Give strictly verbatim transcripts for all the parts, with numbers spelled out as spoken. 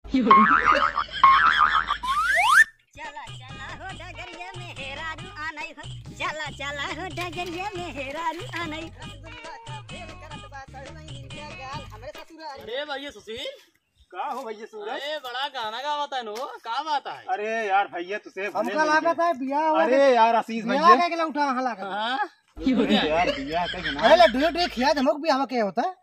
चला चला हो डगरिया में हेरारू आनई हो, चला चला हो डगरिया में हेरारू आनई। अरे भैया सुशील, का हो भैया सूरज? अरे बड़ा गाना गावत है नो, का बात है? अरे यार भैया तुसे भले हमका मिल लागत गए। है बियाह होगा अरे के, यार आशीष बियाह भैया। होगा के लौटा वहाँ लागत है। हाँ? अरे यार बियाह का गाना। अरे लड्डू लड्डू खिया दे, हमको बियाह के होता है।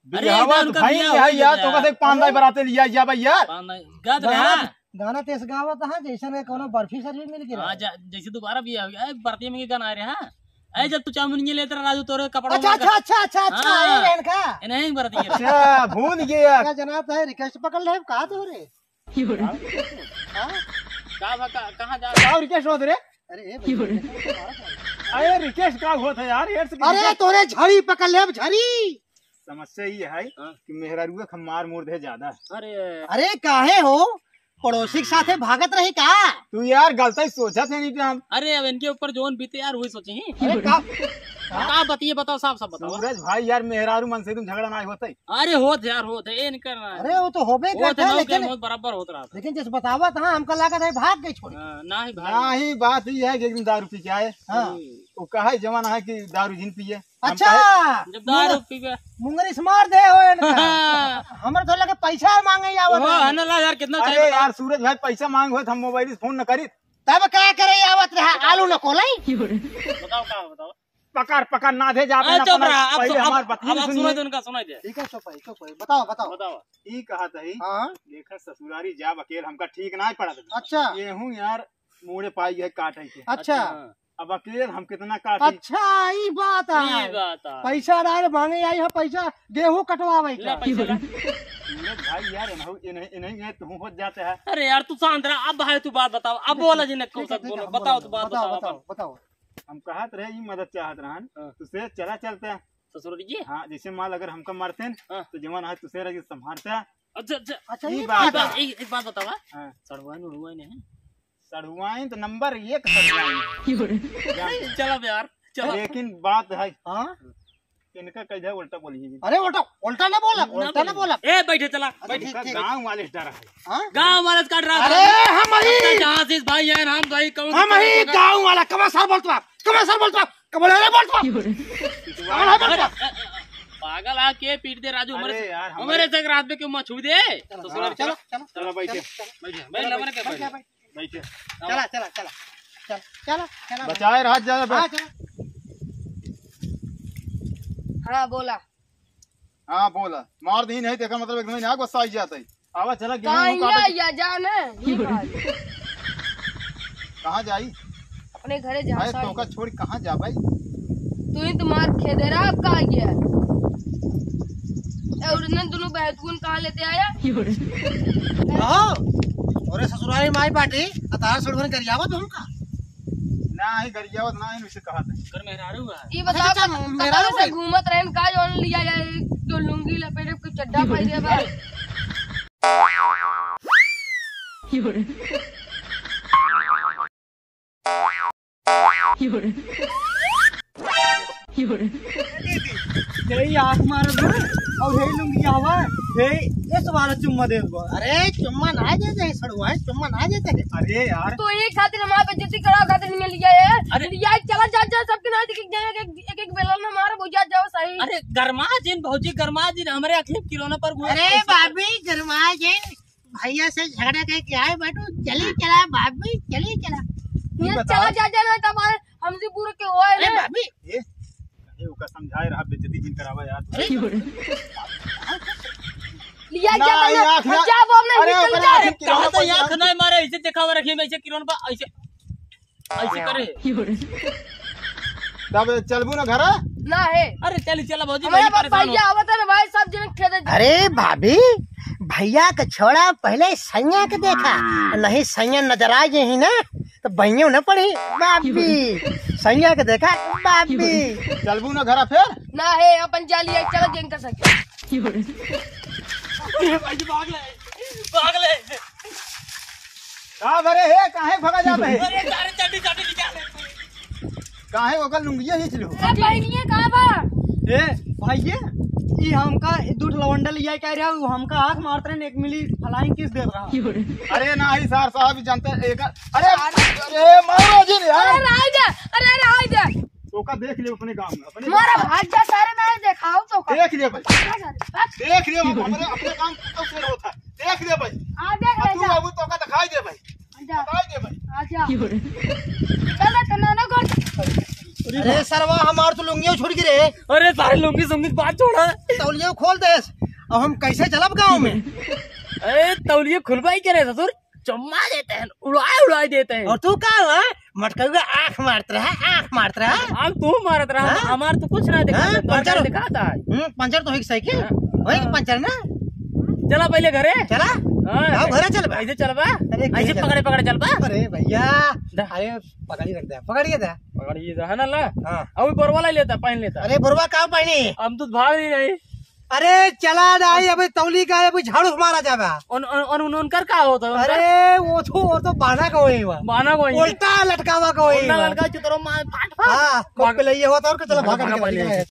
अरे बियाह एकदम तो उनका भाई बियाह नहीं हो है यार, गया। तो बस एक पांदा बराते लिया जा भाई यार। पांदा, गा दे गाना, हाँ। गाना तेस गावत है, जैसे ने कोनो बर्फी सर भी मिल गया। हाँ, जा, जैसे दोबारा बियाह हो गया। ए, बराती में के गाना आ रहे हैं। ए, जब तू चाउमीन ये लेते रहा राजू, तोरे कपड़ों अच्छा, में अच्छा, अच्छा, अच्छा, अच्छा, हाँ। ये रहन का। ए, नहीं, बराती ये। अच्छा, भूल गया। क्या जना था, request पकड़ ले, कहा तो रे? हाँ? का भा-, का-, कहाँ जा रहे? का request होत रे? अरे, ए भाई, अरे, request का होत है यार, ये से अरे, request तोरे झड़ी पकड़ ले, अब झड़ी। समस्या ये है हाँ। कि मेहरारुआ का मार मोर दे ज्यादा। अरे। अरे, काहे हो? पड़ोसी के साथे भागत रही का? तू यार गलत ही सोचत है नहीं तो हम। अरे, अब इनके ऊपर जोन बीते यार, वही सोचे ही। अरे, का? का बतिए बताओ, साफ साफ बताओ। सूरज भाई यार, मेहरारू मन से तुम झगड़ा ना होते। अरे, होत यार, होत है, ये नहीं करना है। अरे, वो तो होबे होत करता है, ना, लेकिन होत बराबर होत रहा था। लेकिन जैसे बतावा था, हमका लागत है भाग गई छोड़। हाँ, ना ही भाग। ना ही बात ये है कि एक दिन दारू पी के आए। हाँ। वो कहा है जमाना है कि दारू जिन पिए। हम अच्छा। कहे जब दारू मुंगर-, पीबे। मुंगरी से मार दे हो इनका। हमर तो लगे पैसा मांगे आवत ओहो, है। हन ला यार, कितना अरे चाहिए बता? यार, सूरज भाई पैसा मांग होत, हम मोबाइल से फोन न करी। तब का करे आवत रहा, आलू न कोलाई। बताओ, का बताओ? पकड़, पकड़, ना दे जाते ए, ना चुप पकड़। रहा, अब पहले सु-, हमार अब, बतिया अब, अब सुनिए। सुनाई दे उनका, सुनाई दे। ठीक है, चुप है, चुप है। बताओ, बताओ। बताओ। ई कहा था ही, हाँ? देखा ससुरारी जाब अकेल हमका ठीक ना पड़त। अच्छा। ये हूँ यार, मूड़े पाई है काटे के। अच्छा। हाँ। अब अकेल हम कितना काटी? अच्छा, ई बात है। ई बात है। पैसा डाल मांगे आई है, पैसा गेहूं कटवावे ले का। पैसा ला। ले भाई यार, इन्हों, इन्हें, इन्हें ये तू हो जाते हैं। अरे यार, तू शांत रहा। अब भाई तू बात बताओ, अब बोला जी ने कौन सा ठीक है, ठीक है, बोलो, हम बताओ, बोलेंगे। तू बात बताओ, बताओ, बताओ, बताओ। बताओ। हम कहत रहे ई मदद चाहत रहन, हाँ। तुसे चला चलते हैं। ससुर जी? हाँ, जैसे माल अगर हमका मारते हैं, हाँ। तो जवान आज तुसे रह संभालते हैं। अच्छा, अच्छा। अच्छा, ई ई बात बात है। है। एक, एक बात बतावा। हाँ। सड़ुआइन उड़ुआइन है? सड़ुआइन तो नंबर एक सड़ुआइन। जानते हैं। चला बे यार, चला। लेकिन बात है, हाँ? इनका कह दे उल्टा बोलिए जी। अरे उल्टा, उल्टा ना बोला, ना उल्टा ना बोलिए। बोला। ए, बैठे चला, अच्छा, बैठे। ठीक, इनका ठीक। गाँव वाले से डर है। हाँ? गाँव वाले से काट रहा अरे, था। हम ही। लगता है जहाँ से इस भाई हैं, हम भाई कौन हम ही कौन गाँव वाला, कमा सार बोलत बा, कमा सार बोलत बा, कमा ले बोलत बा। कमा ले बोलत बा। अरे, पागल आ के पीट दे राजू, हमारे अरे से, यार, हमारे हमारे से एक रात में क्यों मत छू दे? चलो, तो सुनो, चलो, चलो, चलो, चलो, बैठे। चलो, चलो। बैठे, बैठे, चलो, नंबर के बैठे, बैठे। बैठे। बैठे। चला, चला, चला। चल, चला, चला। बचाए रहा, जा, हाँ, बे। चला। हाँ, बोला। हाँ, बोला। मार दी नहीं, तेका मतलब एकदम ही ना गुस्सा आई जाता है। आवा, चला, गेहूं कहाँ काटे। या जान है? ये भाई। कहाँ जाई? अपने घरे जा, अरे, सारी। तोका छोड़ कहाँ जा भाई? तू ही तो मार खेदे रहा, अब कहाँ गया? ए, और इन्हें दोनों बहतगुन कहाँ लेते आया? कहो, अरे ससुराल में आई बाटी, अतार सड़वन करियावा तो हमका। ना ही गरियावत ना ही उसे कहा था। कर मेहरारू है। ये बताओ, अच्छा, अच्छा, कब मेहरारू से है। घूमत रहन का जौन लिया जाए, जो लुंगी लपेटे, कोई चड्ढा पाई दे बा। यही आंख मारत बा, और यही लुंगियावा, यही इस वाला चुम्मा देत बा। अरे चुम्मा ना देते हैं सड़ुआ, चुम्मा ना देते हैं। अरे यार। तो ये खातिर हमारे बेइज्जती करावे खातिर नहीं लिया है। अरे। लिया चला जा, जा सबके ना एक एक, एक, एक, एक बेलन मार वो जा जाओ सही। अरे गरमा जिन भौजी, गरमा जिन, हमरे आँखी में किलोना पर हुआ अरे ऐसे। भाभी गरमा जिन, भैया से झगड़ा करके आए बाटू, चली चला भाभी, चली चला। ये ये बताओ। चला जा, जा ना तब हमसे पूरा के हुआ है अरे ना। भाभी। ए, अरे ओका समझाए रहा, बेइज्जती जिन करावा यार। अरे। लिया ना, जा ना, ये आँख हम ना। जा वो हमने अरे निकल ओकरा जाए। आँख में कहाँ से किलोना आँख पर नहीं मारे, ऐसे दिखावा रखिए, ऐसे किलोना पर, ऐसे, ऐसे करे। तब चलबू ना घरा? ना है। अरे चली चला भौजी, हमारे भाई पास परेशान हो। भैया आवत है ना भाई, सब जने खेदे जा। अरे भाभी, भैया के छोड़ा, पहले सैया के देखा, नहीं सैया नजर आ गई ना, तो बहियों न पड़ी, बाबी। सैया के देखा, बाबी। चलबू ना घरा फिर? ना है, अपन जाली है, चलो जिन कर सकते। भाई भाग ले, भाग ले। का बरे हे, काहे भगा जात है? अरे, अरे, चड्डी, चड्डी निकाल ले। काहे ओकर लुंगिया खींच लो? ए, बहिनिया का बा? ए, भाइये? ई हमका दू ठो लवंडा लिया कह रहा, उ हमका आँख मारत रहे, एक मिली flying kiss देत रहा। अरे नाही सर साहब, ई जनता एक, अरे, अरे मारो जी रे यार। अरे राय दे, अरे राय दे। तोका देख ले अपने गाँव में, अपने मारा गाँव में। भाग जा सारे, ना देखाओ तोका। देख ले भाई। भाग जा रे, भाग। देख ले भाई, अपने, अपने गाँव में तो शेर होता है। देख ले भाई। आ देख आ ले तू जा। बाबू तोका दिखाई दे भाई। आजा। बताई दे भाई। आजा। चल, चल, ना, ना, कर। अरे सरवा, हमार तो लुंगियो छूट गई रे। अरे सारे लुंगी सुंगी बात छोड़ा। तौलियो खोल देस। अब हम कैसे चलब गाँव में? अरे तौलियो खुलवाई के रे ससुर, चुम्मा देते हैं, उड़ाए उड़ाए देते हैं। और तू का है? मटकउआ आँख मारत रहा, आँख मारत रहा। आँख तू मारत रहा, हाँ? हमार तो कुछ ना दिखा, हाँ, तो पंचर पंचर हो- दिखाता है। हम्म, पंचर तो होई साइकिल। हाँ। होई कि पंचर ना? चला पहले घरे। चला? हाँ। आओ घरे चलबा। ऐसे चलबा? अरे, ऐसे चलबा? पकड़े पकड़े चलबा? अरे भैया, दा। अरे पकड़ी रख दे, पकड़िए दे। पकड़िए दे, है ना ला? हाँ। अभी बोरवा ला लेता, पहन लेता। अरे बोरवा का पहनी? हम तो भाग ही नहीं। अरे चला ना, अबे तौली का है, अबे झाड़ू से मारा जाबा। उन, उन, उन, उन, उनकर का होता है, उनकर? अरे वो तो, वो तो बांधा का होई बा। बांधा का होई। उल्टा लटकावा का होई उल्टा बा। लटका चुतरो मार, फाट, फाट। हाँ, भाग। कोई पे लइए होता और का चला भाग, भाग, भाग, भाग, भाग।